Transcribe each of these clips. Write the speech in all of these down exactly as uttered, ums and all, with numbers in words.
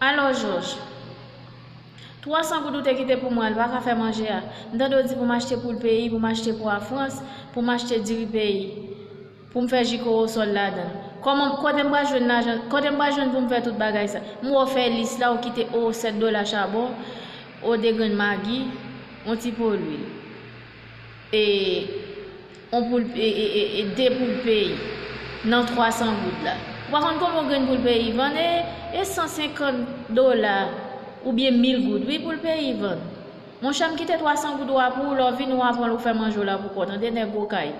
Alò, Jòj, twa san goud ou te kite pou mwen, l pa ka fè manje a. M tande w di pou m achte poul peyi, pou m achte pwa Frans, pou m achte diri peyi, pou m fè ji kowosòl ladan l. Kòman, kote m pral jwenn lajan, kote m pral jwenn pou m fè tout bagay sa? M wè w fè lis la, ou kite o sèt dola chabon, o de grenn magi, yon ti po lwil. E yon poul, e, e, e, e de poul peyi nan twa san goud la. Ou pa konn konbyen grenn poul peyi vann, e, e san senkant dola oubyen mil goud, wi, poul peyi vann. Monchè, m kite twa san goud ou a pou ou, lè w vini w a pran l ou fè manje w la pou kò w, tande, nèg Okay.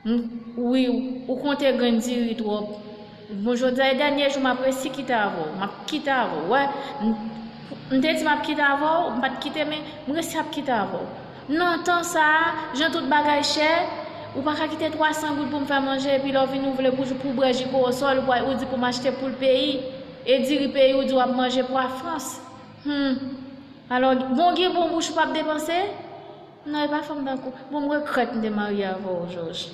M, wi, ou konte grenn diri twòp. Bon, jodi a e dènye jou m ap resi kite avè w. M ap kite avè w. Wè, m, m te di m ap kite avè w, m pa t kite, men m resi ap kite avè w. Nan tan sa a, jan tout bagay chè, ou pa ka kite twa san goud pou m fè manje, epi lè w vini ou vle pou, pou bwè ji kowosòl, ou, ou di pou m achte poul peyi, e diri peyi, ou di w ap manje pwa Frans. Hmm. Alò, bon, gen bon bouch ou p ap depanse? Non, e pa fanm tankou. Bon, m regrèt m te marye avè w, Jòj.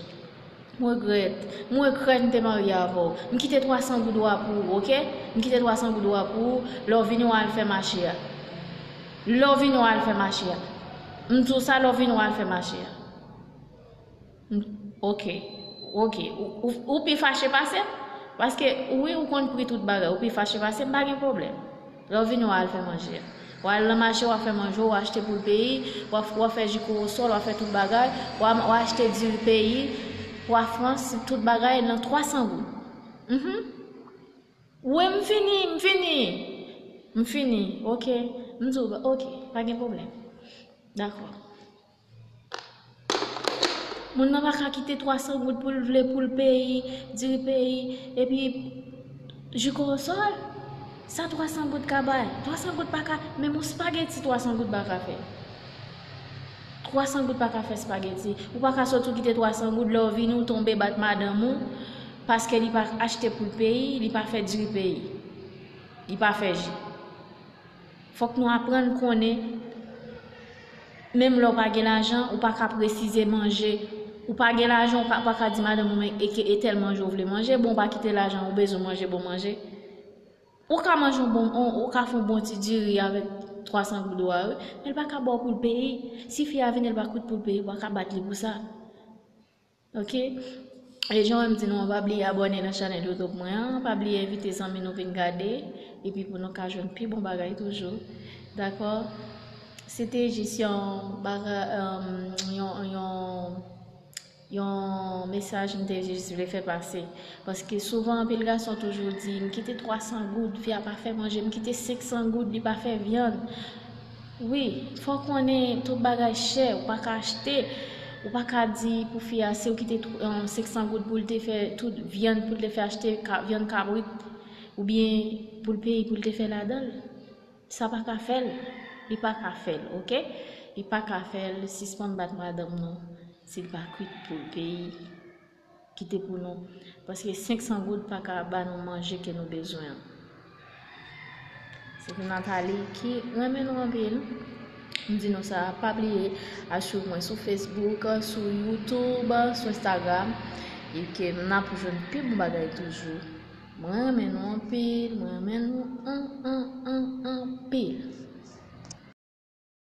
M regrèt. M regrèt m te marye avè w. M kite twa san goud ou a pou ou, oke? M kite twa san goud ou a pou ou. Lè w vini, w al fè mache a. Lè w vini, w al fè mache a. M di w sa, lè w vini, w al fè mache a. M, oke. Oke. Ou, ou, ou pi fache pase m? Paske, wi, ou konn pri tout bagay. Ou pi fache pase m, pa gen pwoblèm. Lè w vini, w al fè manje a. W al nan mache, w a fè manje w, w achte poul peyi, w a, w a fè ji kowosòl, w a fè tout bagay, w a, w a achte diri peyi, pwa Frans, tout bagay nan twa san goud. Mhm. Wi, m fini, m fini. M fini, oke. M di w, oke, pa gen pwoblèm. Dakò. Moun nan pa ka kite twa san goud pou l vle poul peyi, diri peyi, epi ji kowosòl. Sa twa san goud ka bay? Twa san goud pa ka, menm yon spageti twa san goud pa ka fè. Twa san goud pa ka fè spageti. Ou pa ka soti w kite twa san goud, lè w vini w tonbe bat madanm ou, paske li pa achte poul peyi, li pa fè diri peyi, li pa fè ji. Fòk nou aprann konnen, menm lè w pa gen lajan, ou pa ka presize manje. Ou pa gen lajan, ou pa, pa ka di madanm ou, men e ke, e tèl manje w vle manje, bon, ou pa kite lajan, ou bezwen manje bon manje. Ou ka manje yon bon, ou, ou ka fè yon bon ti diri avèk twa san goud ou a, wi, men l pa ka ba w poul peyi. Si fi a vini, l pa kout poul peyi, ou pa ka bat li pou sa. Oke? E jan w wè m di nou an, pa bliye abòne nan chanèl YouTube mwen an, pa bliye envite zanmi nou vin gade, epi pou nou ka jwenn pi bon bagay toujou. Dakò? Se te jis yon baga-, um, yon, yon, yon mesaj m te jis vle fè pase. Paske souvan anpil gason toujou di, "M kite twa san goud, fi a pa fè manje, m kite senk san goud, li pa fè vyann." Wi, fò w konnen tout bagay chè, ou pa ka achte, ou pa ka di pou fi a, si w kite tw-, um, senk san goud pou l te fè tout vyann, pou l te fè achte ka-, vyann kabrit, oubyen poul peyi pou l te fè ladan l. Sa pa ka fè l. Li pa ka fè l, oke? Li pa ka fè l. Sispann bat madanm nou si l pa kwit poul peyi. Kite pou nou. Paske senk san goud pa ka ba nou manje ke nou bezwen an. Se te Nathalie ki renmen nou anpil. M di nou sa, pa bliye al swiv mwen sou Facebook, sou YouTube, sou Instagram. E ke n ap jwenn pi bon bagay toujou. Mwen renmen nou anpil, mwen renmen nou an, an, an, anpil.